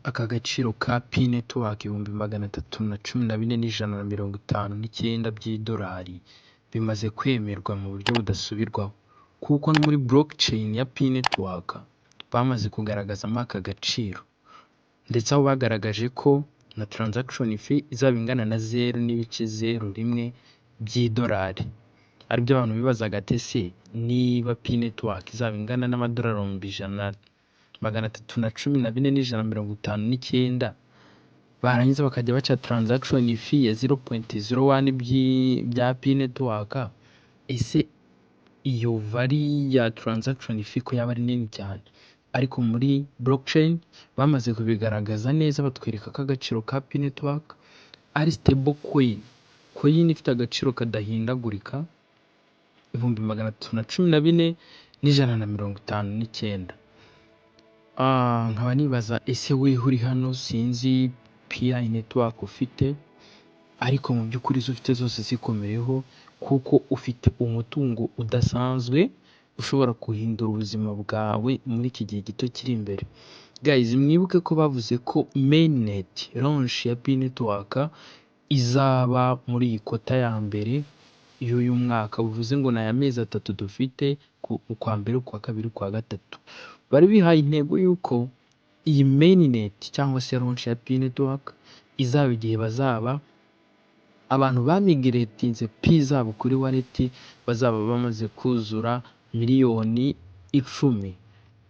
Aka gaciro ka Pi Network, 314,159 by'idolari, bimaze kwemerwa mu buryo budasubirwaho, kuko no muri blockchain ya Pi Network bamaze kugaragazamo aka gaciro, ndetse aho bagaragaje ko na transaction fee izaba ingana na 0.01 by'idolari, aribyo abantu bibazaga ati: "Ese niba Pi Network izaba ingana n'amadolari 314,159, barangiza bakajya baca transaction fee ya 0.01 bya Pi Network, ese iyo value ya transaction fee ko yaba ari nini cyane?" Ariko muri blockchain bamaze kubigaragaza neza, batwereka ko agaciro ka Pi Network ari stable coin, coin ifite agaciro kadahindagurika, 314,159. Nkaba nibaza: ese weho uri hano, sinzi Pi Network ufite, ariko mu by'ukuri izo ufite zose zikomereho, kuko ufite umutungo udasanzwe ushobora guhindura ubuzima bwawe muri iki gihe gito kiri imbere. Guys, mwibuke ko bavuze ko mainnet launch ya Pi Network izaba muri iyi quarter ya mbere y'uyu mwaka, bivuze ngo ni aya mezi 3 dufite, ukwa mbere, ukwa kabiri, ukwa gatatu. Bari bihaye intego y'uko iyi mainnet cyangwa se launch ya Pi Network izaba igihe bazaba abantu bamigratinze Pi zabo kuri wallet bazaba bamaze kuzura miliyoni 10,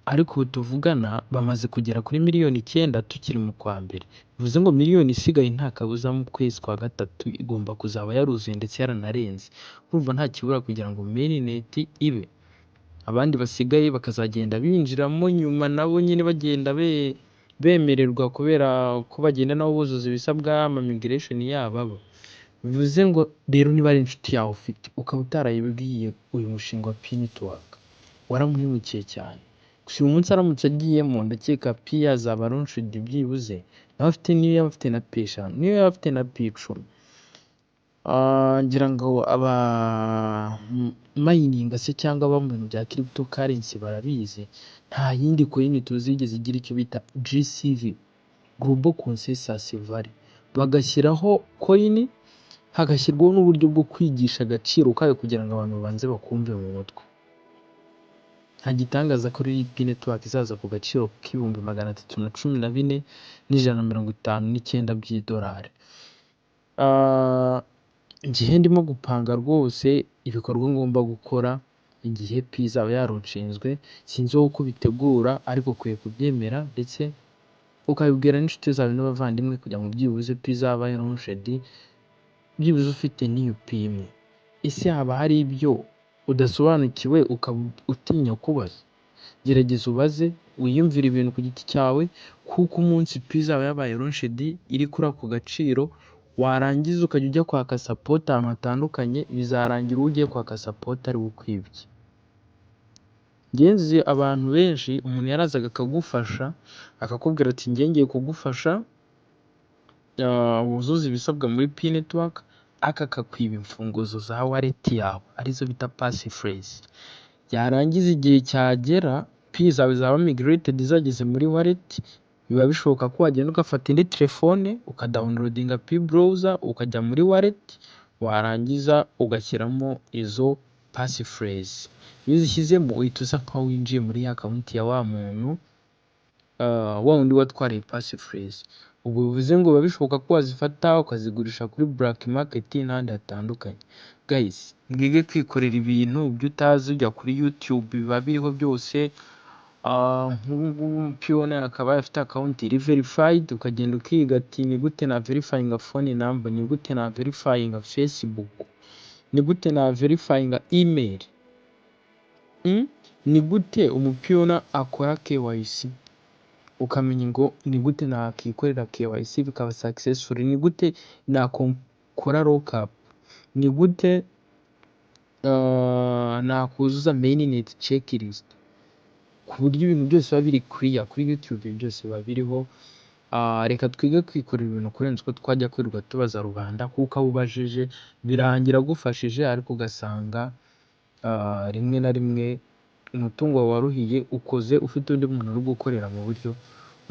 ariko ubu tuvugana bamaze kugera kuri miliyoni 9 tukiri mu kwa mbere, bivuze ngo miliyoni isigaye nta kabuza mu kwezi kwa gatatu igomba kuzaba yaruzuye ndetse yaranarenze. Urumva nta kibura kugira ngo mainnet ibe, abandi basigaye bakazagenda binjiramo nyuma, nabo nyine bagenda bemererwa kubera ko bagenda nabo buzuza ibisabwa, ama migration yabo aba. Bivuze ngo rero niba ari inshuti yawe ufite ukaba utarayibwiye uyu mushinga wa Pi Network, waramuhemukiye cyane. Gusa uyu munsi aramutse agiyemo, ndakeka Pi yazaba launched byibuze nawe afite, niyo yaba afite na Pi 5, niyo yaba afite na Pi 10. Ngira ngo aba mininga se cyangwa aba mu bintu bya cryptocurrency barabizi, nta yindi coin tuzi yigeze igira icyo bita GCV, Global Consensus Value, bagashyiraho coin, hagashyirwaho n'uburyo bwo kwigisha agaciro kayo kugira ngo abantu babanze bakumve mu mutwe. Nta gitangaza ko rero Pi Network izaza ku gaciro k'314,159 by'idolari. Igihe ndimo gupanga rwose ibikorwa ngomba gukora igihe Pi izaba yaralaunchinzwe, sinzi wowe uko ubitegura, ariko ukwiye kubyemera ndetse ukabibwira n'inshuti zawe n'abavandimwe kugira ngo byibuze Pi izaba launched byibuze ufite n'iyo Pi imwe. Ese haba hari ibyo udasobanukiwe ukaba utinya kubaza? Gerageza ubaze, wiyumvire ibintu ku giti cyawe, kuko umunsi Pi izaba yabaye launched iri kuri ako gaciro, warangiza ukajya ujya kwaka support ahantu hatandukanye, bizarangira uwo ugiye kwaka support ari we ukwibye. Njye nzi abantu benshi, umuntu yarazaga akagufasha, akakubwira ati: "Njye ngiye kugufasha wuzuze ibisabwa muri Pi Network", ariko akakwiba imfunguzo za wallet yawe, arizo bita passphrase. Yarangiza igihe cyagera Pi zawe zaba migrated zageze muri wallet, biba bishoboka ko wagenda ugafata indi telefone, ukadownloadinga Pi Browser, ukajya muri wallet, warangiza ugashyiramo izo passphrase. Iyo uzishyizemo uhita usa nkaho winjiye muri ya account ya wa muntu, wa wundi watwariye passphrase. Ubwo bivuze ngo biba bishoboka ko wazifata ukazigurisha kuri black market n'ahandi hatandukanye. Guys, mwige kwikorera ibintu, ibyo utazi ujya kuri YouTube biba biriho byose. Nk'ubu ngubu pioneer akaba afite account iri verified, ukagenda ukiga ati: "Ni gute na verifyinga phone number? Ni gute na verifyinga Facebook? Ni gute na verifyinga email? Ni gute umupioneer akora KYC?" Ukamenya ngo: "Ni gute nakikorera KYC bikaba successful? Ni gute nakora lockup? Ni gute nakuzuza mainnet checklist?" Ku buryo ibintu byose biba biri clear kuri YouTube, ibintu byose biba biriho. Reka twige kwikorera ibintu kurenza uko twajya kwirirwa tubaza rubanda, kuko abo ubajije birangira agufashije, ariko ugasanga rimwe na rimwe umutungo wawe waruhiye ukoze ufite undi muntu uri gukorera mu buryo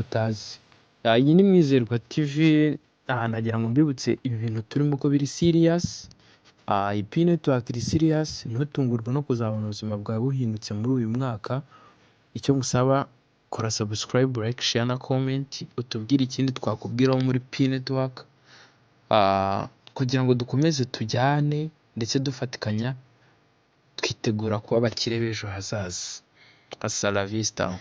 utazi. Iyi ni Mwizerwa TV, nagira ngo mbibutse ibi bintu turimo ko biri serious. Iyi Pi Network iri serious, ntutungurwe no kuzabona ubuzima bwawe buhindutse muri uyu mwaka. Icyo ngusaba, kora subscribe, like, share na comment, utubwire ikindi twakubwiraho muri Pi Network kugira ngo dukomeze tujyane ndetse dufatikanya twitegura kuba abakire b'ejo hazaza. Hasta la vista.